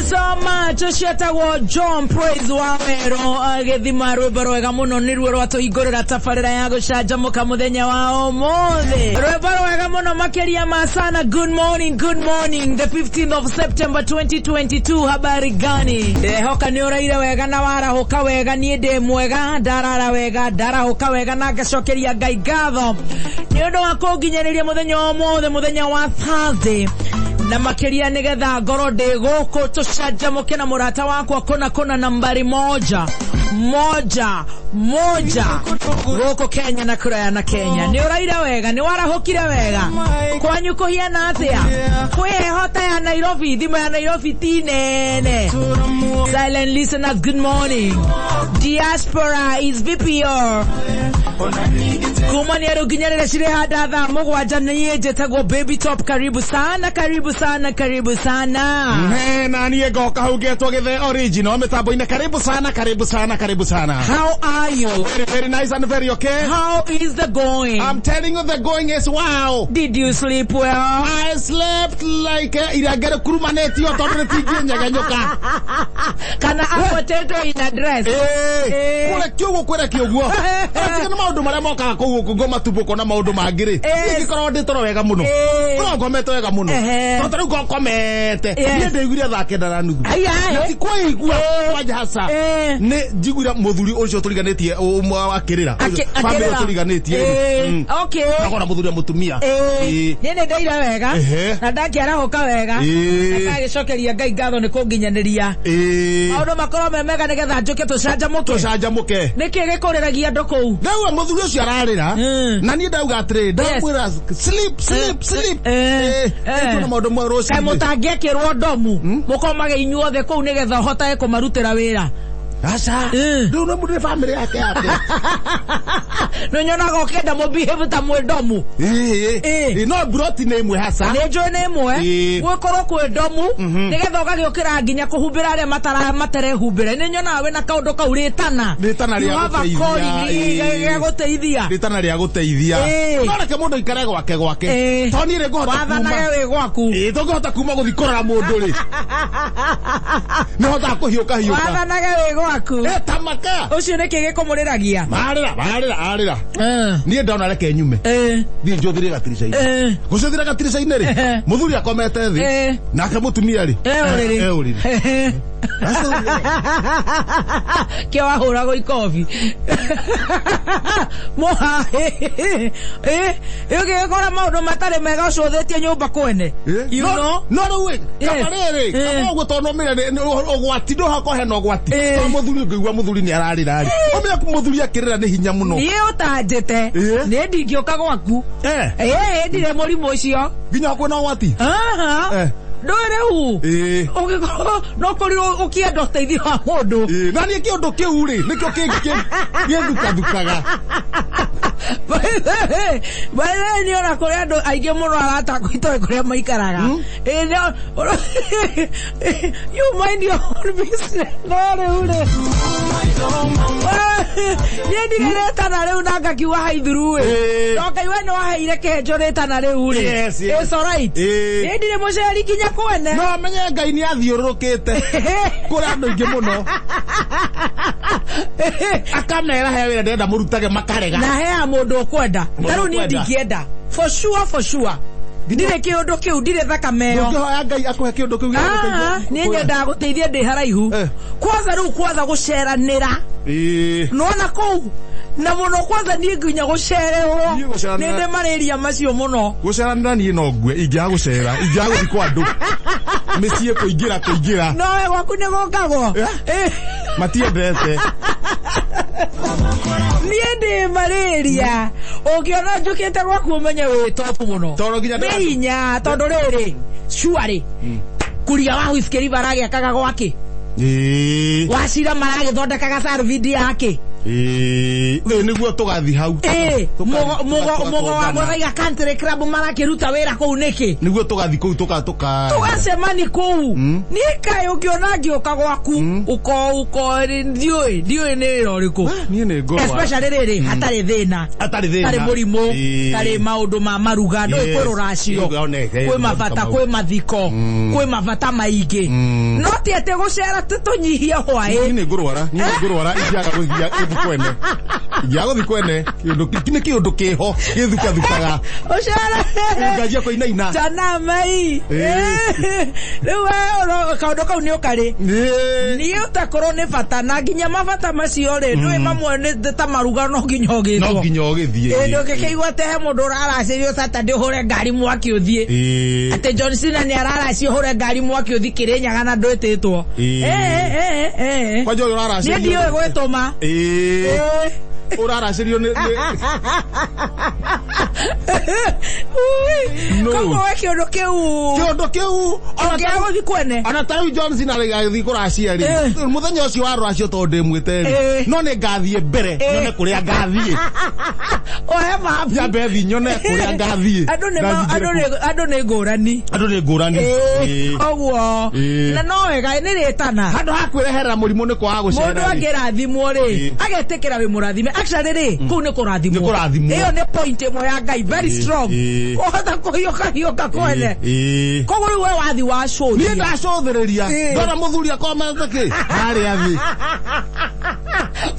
you so much. Ũcio etagwo John Praise wa Wero agĩthima rwĩmbo rwega mũno nĩruo rwatũhingũrĩra tabarĩra ya gũcanjamũka mũthenya wa ũmũthĩ. Rwĩmbo rwega mũno makĩria ma sana. Good morning, good morning. The 15th of September 2022. Habari gani? Ndĩrehoka nĩ ũraire wega na warahũka wega. Niĩ ndĩ mwega, ndarara wega, ndarahũka wega na ngacokeria Ngai ngatho nĩ ũndũ wa kũnginyĩrĩria mũthenya wa ũmũthĩ, mũthenya wa Thursday na makiria nigetha ngorwo ndĩ gũkũ tũcanjamũke na mũrata wakwa kũna kũna nambari moja moja moja gũkũ Kenya na kũraya na Kenya. Nĩ ũraire wega, nĩ warahũkire wega, kwanyu kũhiana atĩa? Kwĩ heho ta ya Nairobi? Thimũ ya Nairobi ti nene. Silent listeners, good morning. Diaspora is VPR kuma nĩ arũ nginya rĩrĩa cirĩhanda thaa 7. Niĩ njĩtagwo Baby Top. Karibu sana, karibu sana, karibu sana. He na niĩ ngoka hau ngetwo Gĩthe Original mĩtambo-inĩ. Karibu sana, karibu sana, karibu sana. How are you? Very, very nice and very okay. How is the going? I'm telling you, the going is wow. Did you sleep well? I slept like irangere kurumanĩtio tondũ rĩtingĩnyegenyũka. Kana a potato in a dress. Eh. Kũrĩa kĩũguo, kwĩra kĩũguo. Tiga nĩ maũndũ marĩa mokaga kũu gũkũ ngoma na maũndũ mangĩ rĩ, ingĩkorwo ndĩ toro wega mũno. No ngomete wega mũno. Tondũ ta rĩu ngokomete, niĩ ndĩiguire 9:30. Aya, na ti kwĩigua kwanja haca. Nĩ njiguire mũthuri ũcio tũriganĩtie ũmwe akĩrĩra. Family Akĩrĩra. tũriganĩtie. Nakona mũthuri na mũtumia. Niĩ nĩ ndaire wega na ndakĩarahũka wega na ndagĩcokeria Ngai ngatho nĩ kũnginyanĩria maũndũ makorwo me mega nĩgetha njũke tũcanjamũke. Tũcanjamũke. Nĩkĩ gĩkũrĩragia andũ kũu? Ndaigua mũthuri ũcio ararĩra na niĩ ndauga atĩrĩ, ndamwĩra, "Sleep, sleep, sleep." Tuona maũndũ mwe Kaĩ rũcinĩ. Mũtangĩakĩrwo ndomu mũkomage inyuothe kũu nĩgetha ũhotage kũmarutĩra wĩra? Aca. Rĩu nĩ mũndũ nĩ family yake yake. Nĩ nyonaga ũkĩenda mũbehave ta mwĩ ndomu. No mburoti nĩ ĩmwe haca. Nĩ njũĩ nĩ ĩmwe. Gwĩkorwo kwĩ ndomu nĩgetha ũgagĩũkĩra nginya kũhumbĩra arĩa materehumbĩra. Nĩ nyonaga wĩna kaũndũ kau, rĩtana. Rĩtana rĩa You have a gũteithia, calling, gĩa gũteithia. Rĩtana rĩa gũteithia. No reke mũndũ aikare gwake gwake. To niĩ rĩ ngũhota Wathanage kuma wĩ gwaku. Tũngĩhota kuma gũthiĩ kũrora mũndũ rĩ, nĩ hotaga kũhiũka hiũka. Wathanage wĩ gwaku. Tamaka. Ũcio nĩkĩ gĩkũmũrĩragia? Marĩra, marĩra, arĩra. Niĩ ndona reke nyume thiĩ njũthĩrie gatirica-inĩ. Gũcũthĩra gatirica-inĩ rĩ, mũthuri akomete thĩ, nake mũtumia rĩ E ũrĩrĩ. E ũrĩrĩ. Kĩo wahũragwo ikobi mũha ũgĩgĩkora maũndũ matarĩ mega ũcũthĩtie nyũmba kwene. You know? No rĩu ĩ kaba rĩrĩ, kaba ũguo, tondũ ũmenye ũgwati ndũhako hena ũgwati. Tondũ mũthuri ũngĩigua mũthuri nĩ ararĩra rĩ, ũmenye mũthuri akĩrĩra nĩ hinya mũno. Niĩ ũtanjĩte niĩ ndingĩũka gwaku. Ĩ ndirĩ mũrimũ ũcio. Nginya kwĩna ũgwati. Aha. Ndũĩ rĩu ũgĩkorwo no kũrirwo ũkĩenda ũteithio wa mũndũ. Na niĩ kĩũndũ kĩu rĩ nĩkĩo gĩthukathukaga. By the way, nĩ ona kũrĩ andũ aingĩ mũno arata akwa itoĩ kũrĩa maikaraga. You mind your own business. No rĩu rĩ, niĩ ndirĩ rĩtana rĩu na ngakiuga haithuru ĩ. No Ngai we nĩ waheire kĩhenjo rĩtana rĩu rĩ. Yes. It's alright. Niĩ ndirĩ mũceri nginya kwene. No menye Ngai nĩ athiũrũrũkĩte kũrĩ andũ aingĩ mũno akamera he wĩra ndĩrenda mũrutage, makarega. Na hea mũndũ ũkwenda. Mũndũ Ta rĩu niĩ ũkwenda. ndingĩenda, for sure, for sure ndirĩ kĩũndũ kĩu, ndirĩ thakame ĩyo. Ndũngĩhoya Ngai akũhe kĩũndũ kĩu gĩa Ah, gũteithia? niĩ nyendaga gũteithia ndĩ haraihu. Kwanza rĩu, kwanza gũceranĩra nona kũu na mũno, kwanza niĩ nginya gũcererwo. Niĩ gũceranĩra- Nĩ ndĩ marĩria macio mũno. Gũceranĩra niĩ no ngue ingĩaga gũcera, ingĩaga gũthiĩ kwa andũ mĩciĩ kũingĩra kũingĩra. No we gwaku nĩ gũkagwo? Matiendete. Niĩ ndĩ marĩria, ũngĩona njũkĩte gwaku ũmenye wĩ top mũno. Tondũ nginya nĩ hinya, tondũ rĩrĩ cuarĩ kuria wa Whiskey River aragĩakaga gwake, wacira maragĩthondekaga sarvidi yake. Ĩĩ, ĩĩ, nĩguo tũgathi hau. Ĩĩ, mũgo wa Tũgatũngana. Mũthaiga Country Club marakĩruta wĩra kũu nĩkĩ? Nĩguo tũgathi kũu tũka tũka Tũgacemani kũu. Niĩ kaĩ ũngĩona ngĩũka gwaku, uko ndiũĩ ndiũĩ nĩ wĩra ũrĩkũ. Niĩ nĩ ngũrwa. Especially rĩrĩ hatarĩ thĩna. Hatarĩ thĩna. Hatarĩ mũrimũ, Ĩĩ. hatarĩ maũndũ ma maruga, ndũĩ Yes. kwĩ rũracio, Ĩĩ, one, kwĩ ĩĩ, mabata, mau. kwĩ mathiko, kwĩ mabata maingĩ. No ti atĩ gũcera tũnyihie hwaĩ. Niĩ nĩ ngũrwara, niĩ nĩ ngũrwara ingĩaga gũthiĩ gũthiĩ kwene. Ingĩaga gũthiĩ kwene, kĩũndũ nĩ kĩũndũ kĩho gĩthukathukaga. Ũcere. Nganjia kũinaina. Tanamai. Ĩĩ. Rĩu we kaũndũ kau nĩ ũkarĩ. Ĩĩ. Niĩ ũtakorwo nĩ bata na nginya mabata macio rĩ, ndũĩ mamwe nĩ ta maruga no nginya ũgĩtwo. No nginya ũgĩthiĩ. Ĩĩ, ndũngĩkĩigua atĩ he mũndũ ũraracĩrio Saturday ũhũre ngari mwaki ũthiĩ. Ĩĩ. Atĩ John Cena nĩ araracia ũhũre ngari mwaki ũthiĩ Kĩrĩnyaga na ndwĩtĩtwo. Ĩĩ. Ĩĩ, ĩĩ, ĩĩ. Kwanja ũyũ ũraracĩrio. Niĩ ndiũĩ gwĩtũma. Ĩĩ. Ĩĩ. Ũraracĩrio nĩ No. Koguo we kĩũndũ kĩu kĩũndũ kĩu ona ũngĩaga gũthiĩ kwene. Ona ta rĩu John Cena agĩthiĩ kũracia rĩ, mũthenya ũcio wa rũracio tondũ ndĩmwĩte rĩ, no nĩ ngathiĩ mbere nyone kũrĩa ngathiĩ. Ohe mabu. Nyambe thiĩ nyone kũrĩa ngathiĩ. Andũ nĩ ma- Ndathiĩ andũ nĩ andũ nĩ ngũrani. Andũ nĩ ngũrani. Ĩĩ, koguo Ĩĩ. na no wega nĩ rĩtana. Handũ ha kwĩreherera mũrimũ nĩ kwaga gũcera Mũndũ rĩ. angĩrathimwo rĩ, Ĩĩ. agetĩkĩra wĩ mũrathime. Actually rĩ, kũu nĩ kũrathimwo. Nĩ kũrathimwo. Ĩyo nĩ point ĩmwe ya Ngai, very Ĩĩ, strong. ĩĩ. Ũhota kũhiũka hiũka kwene. Ĩĩ. Koguo rĩu we wathi Niĩ wacũthia. ndacũthĩrĩria Ĩĩ. ndona mũthuri akomete kĩ harĩa thĩ.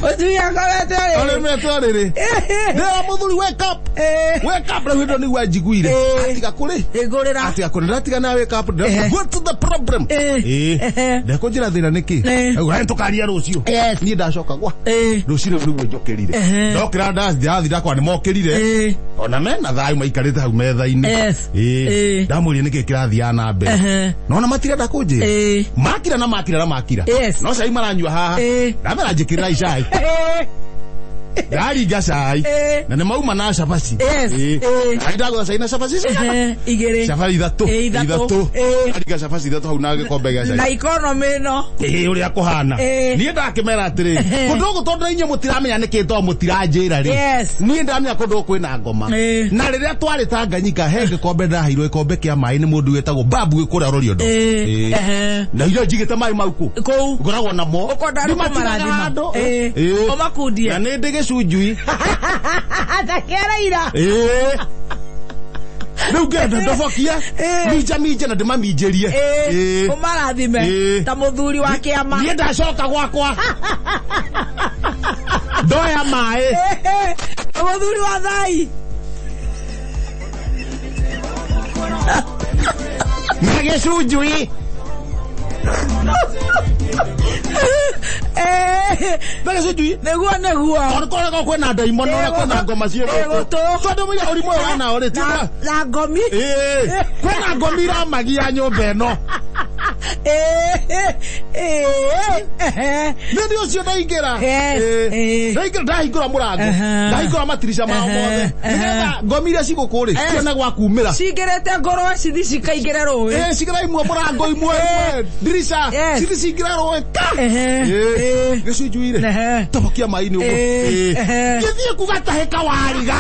Mũthuri akomete rĩ. Arĩmete rĩrĩ. Ndĩra mũthuri, wake up. Ĩĩ. Wake up. Rĩu hĩndĩ ĩyo nĩguo anjiguire. Ĩĩ. Atiga kũrĩ. Hingũrĩra. Atiga kũrĩ ndatiga na wake up. Ehe. What's the problem? Ĩĩ. Ĩĩ. Ehe. Ndekũnjĩra thĩna nĩkĩ? Ĩĩ. Auga, tũkaria rũciũ. Yes. Niĩ ndacoka gwa. Ĩĩ. Rũciũ nĩguo njũkĩrire. Ehe. Ndokĩra ndathi ndakwa nĩ mokĩrire. Ĩĩ. Ona mena thayũ maikarĩte hau metha-inĩ. Yes. Ĩĩ. Ĩĩ. Ndamwĩrire nĩkĩ kĩrathiaga na mbere. Ehe. Nona matirenda kũnjĩra. Ĩĩ. Makira na makira na makira. Yes. No cai maranyua haha. Ĩĩ. Ndamera njĩkĩrĩra cai. Ĩĩ. Ndaringa cai. Ĩĩ. Na nĩ mauma na cabaci. Yes. Ĩĩ. Ĩĩ. Ngai ndagũra cai na cabaci cigana? Ehe, igĩrĩ. Cabaci ithatũ. Ĩĩ, ithatũ. Ĩĩ. Ndaringa cabaci ithatũ hau na gĩkombe gĩa Na cai. economy ĩno. Ĩĩ, ũrĩa kũhana. Ĩĩ. Niĩ ndakĩmera atĩrĩrĩ, kũndũ gũkũ tondũ inyuĩ mũtiramenya nĩkĩ tondũ mũtiranjĩra rĩ. Yes. Niĩ ndamenya kũndũ gũkũ kwĩna ngoma. Ĩĩ. Na rĩrĩa twarĩ Tanganyika he gĩkombe ndaheirwo gĩkombe kĩa maĩ nĩ mũndũ wĩtagwo Babu wĩ kũrĩa Roriondo. Ĩĩ. Ehe. Na irio njigĩte maĩ mau kũ. Kũu. Ngoragwo namo. Ũkwenda andũ Ndimatigaga kũmarathima. handũ. Ĩĩ. Ĩĩ. Ũmakundie. Na nĩ ndĩ gĩcunjui. Ta kĩaraira. Ĩĩ. Rĩu ngĩenda ndobokie Ĩĩ. minja minja na ndĩmaminjĩrie. Ĩĩ. Ĩĩ. Ũmarathime. Ĩĩ. Ta mũthuri wa kĩama. Niĩ ndacoka gwakwa ndoya maĩ. Ĩĩ. Ta mũthuri wa thai. Na gĩcunjui. Ĩĩ. Na gĩcunjui. Nĩguo nĩguo. Tondũ kũrĩa kwĩna ndaimono na kwĩna ngoma ciĩ Ĩĩ, gũkũ. gũtũ. Tondũ mũira ũrimũ ũyũ wanao rĩ ti Na na ngomi. Ĩĩ. Kwĩna ngomi iramagia nyũmba ĩno. Ĩĩ. Ĩĩ. Ehe. Nĩ ndĩ ũcio ndaingĩra. Yes. Ĩĩ. Ĩĩ. Ndaingĩra ndahingũra mũrango. Aha. Ndahingũra matirica mao Aha. mothe. Aha. Nĩgetha ngomi iria cigũkũ rĩ Yes. cione gwa kumĩra. Cingĩrĩte ngũrwe cithi cikaingĩre rũĩ. Ĩĩ, cingĩra imwe mũrango imwe imwe ndirica Yes. cithi cingĩra rũĩ ka. Ehe. Ĩĩ. Ĩĩ. Gĩcunjui rĩ Ehe. tobokia maĩ-inĩ ũguo. Ĩĩ. Ĩĩ. Ehe. Gĩthiĩ kugatahĩka wariga.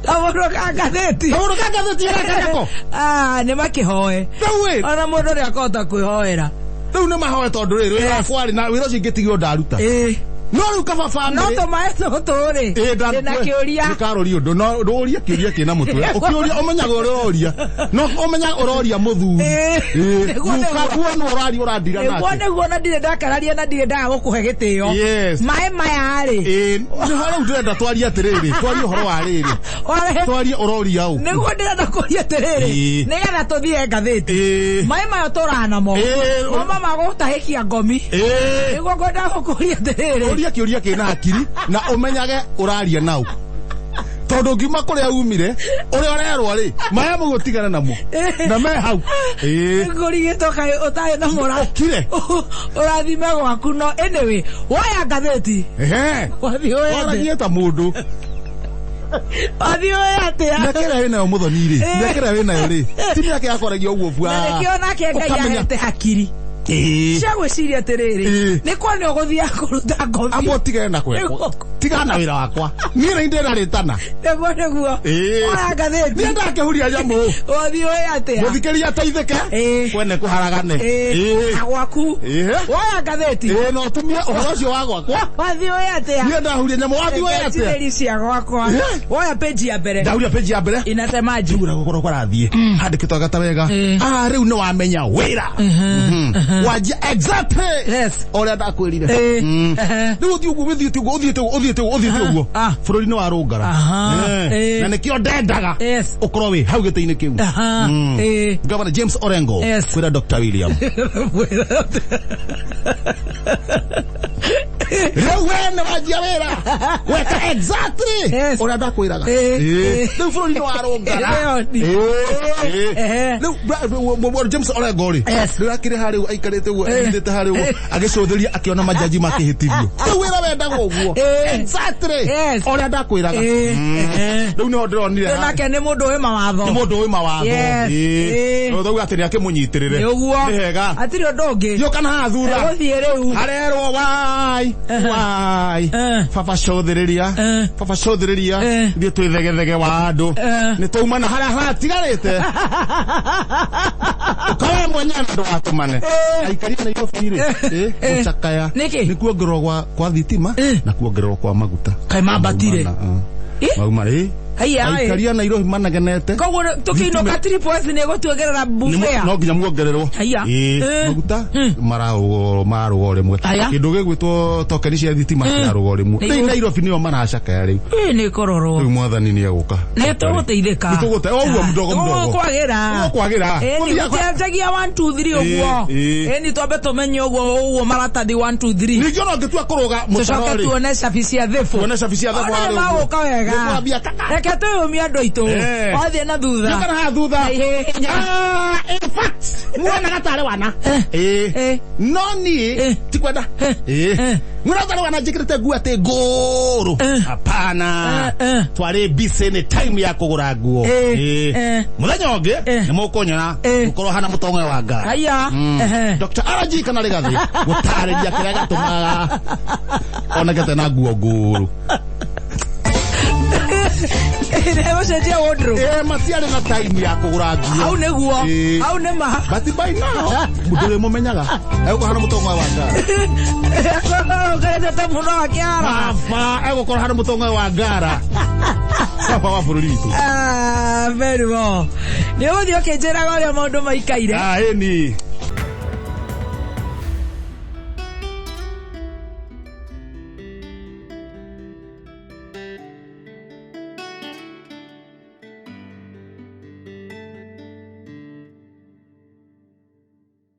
Kamũndũ ka ngathĩti. Kamũndũ ka ngathĩti gaka nako. Ah, nĩ makĩhoe. Rĩu ĩ Ona mũndũ nĩ akahota kwĩhoera. Rĩu nĩ mahoe tondũ rĩ wĩra Yes. wakwa rĩ na wĩra ũcio ingĩtigwo ndaruta. Ĩĩ. No rĩu kaba family. No tũmaĩ tũtũ rĩ. Ĩĩ, Ndĩna kĩũria. Ndũkarũrie ũndũ no ndũrie kĩũria kĩna mũtwe. Ũkĩũria ũmenyaga ũrĩa ũroria. No ũmenyaga ũroria mũthuri. Ĩĩ. Ĩĩ. Nĩguo, nĩguo. Gukaguo nĩ ũraria ũrandira Nĩguo nake. nĩguo na ndirĩ ndakararia na ndirĩ ndaga gũkũhe gĩtĩo. Yes. Maĩ maya rĩ. Ĩĩ, nĩho rĩu ndĩrenda twarie atĩrĩrĩ, twarie ũhoro wa rĩrĩ. Warehe Twarie ũroria ũ. nĩguo ndĩrenda kũria atĩrĩrĩ. Ĩĩ. Nĩgetha tũthiĩ ngathĩti. Ĩĩ. Maĩ maya tũranamo. Ĩĩ. Mauma ma gũtahĩkia ngomi. Ĩĩ. Nĩguo ngwenda gũkũria atĩrĩrĩ. Ũria kĩũria kĩna hakiri na ũmenyage ũraria nau. Tondũ ngiuma kũrĩa umire, ũrĩa ũrerwo rĩ, maya mũgũtigana namo. Na me hau. Ĩĩ. Ngũrigĩtwo kaĩ ũtarĩ na mũra. Ũkire. Ũrathime gwaku no anyway, woya ngathĩti. Ehe. Wathiĩ ũyatĩ. Waragie ta mũndũ. Wathiĩ ũyatĩa. Mĩaka ĩrĩa wĩnayo mũthoni rĩ, Ĩĩ. mĩaka ĩrĩa wĩnayo rĩ, ti mĩaka ya kwaragia ũguo bua. Na nĩkĩo nake Ngai Ũkamenya- ahete hakiri. Ĩĩ. Cia gwĩciria atĩrĩrĩ, Ĩĩ. nĩ kwa nĩ ũgũthiaga kũruta ngobi. Ambo tigane na kwekwo. Nĩguo. Tigana na wĩra wakwa. Niĩ nĩ ndĩrarĩtana. Nĩguo nĩguo. Ĩĩ. Oya ngathĩti. Niĩ ndakĩhuria nyamũ. Ũthiĩ ũĩ atĩa? Mũthikĩria ateithĩke. Ĩĩ. Kwene kũharagane. Ĩĩ. Ĩĩ. Na gwaku. Ĩĩ. Woya ngathĩti. Ĩĩ no tumie ũhoro ũcio wa gwakwa. Wathiĩ ũĩ atĩa? Niĩ ndahuria nyamũ wathiĩ ũĩ atĩa? Njithĩri cia gwakwa. Ĩĩ. Woya page ya mbere. Ndahuria page ya mbere. Inasemaje? Rĩu gũkorwo kũrathiĩ. Handĩkĩtwo gata wega. Ĩĩ. Ah, rĩu nĩ wamenya wĩra. Wanjia exactly. Yes. Ũrĩa ndakwĩrire. Ĩĩ. Mm. Ehe. Rĩu ũthiĩ ũguo ũthiĩte ũguo ũthiĩte ũguo ũthiĩte ũguo ũthiĩte ũguo. Ah. Bũrũri nĩ warũngara. Aha. Eh. Ĩĩ. Na nĩkĩo ndendaga Yes. ũkorwo wĩ hau gĩtĩ-inĩ kĩu. Aha. Mm. Ĩĩ. Governor James Orengo Yes. kwĩra Dr. William. Rĩu we nĩ wanjia wĩra. Weka exactly Yes. ũrĩa ndakwĩraga. Ĩĩ. Ĩĩ. Ĩĩ. Rĩu bũrũri nĩ warũngara. Ĩyo ni. Ĩĩ. Ĩĩ. Ehe. Rĩu James Orengo rĩ. Yes. Rĩu akĩrĩ harĩa ũguo aikarĩte ũguo Ĩĩ. ehithĩte harĩa ũguo agĩcũthĩria akĩona majaji makĩhĩtithio. Rĩu wĩra wendaga ũguo. Ĩĩ. Exactly. Yes. Ũrĩa ndakwĩraga. Ĩĩ. Mm. Ehe. Rĩu nĩho ndĩronire Rĩu nake nĩ mũndũ wĩ mawatho. nĩ mũndũ wĩ mawatho. Yes. Ĩĩ. Ĩĩ. Rĩu tauga atĩ nĩ akĩmũnyitĩrĩre. Nĩ ũguo. Nĩ hega. Hatirĩ ũndũ ũngĩ. Thiũka na haha thutha. Gũthiĩ rĩu. Arerwo wai wai Eh. baba cũthĩrĩria Eh. baba cũthĩrĩria Eh. ithuĩ twĩ thegethege wa andũ Eh. nĩ twaumana harĩa hatigarĩte ũkawe mwenyewe na ndũgatũmane Eh. aikari a Nairobi rĩ Eh. eh, gũcakaya Nĩkĩ? nĩ kuongererwo kwa thitima Eh. na kuongererwo kwa maguta Kaĩ mambatire? Maumana, Eh? eh. Mauma ĩ Haiya, ĩ. aikari a Nairobi managenete Koguo tũkĩinũka triple S nĩ ĩgũtuongerera buffet. No nginya muongererwo. Haiya. Ĩĩ, Eh. maguta Mm. mararũga o rĩmwe. Haya. Kĩndũ gĩgwĩtwo tokeni cia thitima kĩrarũga o rĩmwe. Nĩguo. Rĩu Nairobi nĩo maracakaya rĩu. Ĩĩ nĩ kũrorwo. Rĩu mwathani nĩ egũka. Nĩ tũgũteithĩka. Nĩ tũgũte o ũguo mdogo mdogo. Tũgũkwagĩra. Tũgũkwagĩra. Ĩĩ Gũthiaga- gũtianjagia 1 2 3 ũguo. Ĩĩ, ĩĩ. Ĩĩ ni twambe tũmenye ũguo ũguo maratathi 1 2 3. Ningĩ ona ũngĩtua kũrũga mũtaro Tũcoke rĩ. tuone cabi cia thĩbũ. Tuone cabi cia thĩbũ Ona harĩa nĩ ũguo. magũka wega. Nĩkwambia kaka. Reke twĩyũmie andũ aitũ. Eh. Wathiĩ na thutha. Nĩũka na haha thutha. Na ihenya. Ah, in fact, muonaga tarĩ wana. Eh. Ĩĩ. Eh. No niĩ Eh. ti kwenda. Eh. Ĩĩ. Eh. Muonaga tarĩ wana njĩkĩrĩte nguo atĩ ngũrũ. Eh. Hapana. Eh, eh. Twarĩ busy nĩ time ya kũgũra nguo. Eh. Ĩĩ. Eh. Mũthenya ũngĩ Eh. nĩ mũkũnyona Eh. gũkorwo hana mũtongo wa ngara. Haiya. Mm. Ehe. Dr. RG kana Rigathi gũtarĩria kĩrĩa gĩatũmaga onekete na nguo ngũrũ. Nĩ gũcenjia wardrobe. Ĩĩ matiarĩ na time ya kũgũra nguo. Hau nĩguo. Ĩĩ. Hau nĩ ma. But by now, ndũrĩ mũmenyaga. Egũkorwo hana mũtongo wa ngara. Ũkarĩte ta mũno wa kĩara. Baba, egũkorwo hana mũtongo wa ngara. Baba wa bũrũri witũ. Ah, very well. Nĩ ũgũthiĩ ũkĩnjĩraga ũrĩa maũndũ maikaire. Ah, ĩni.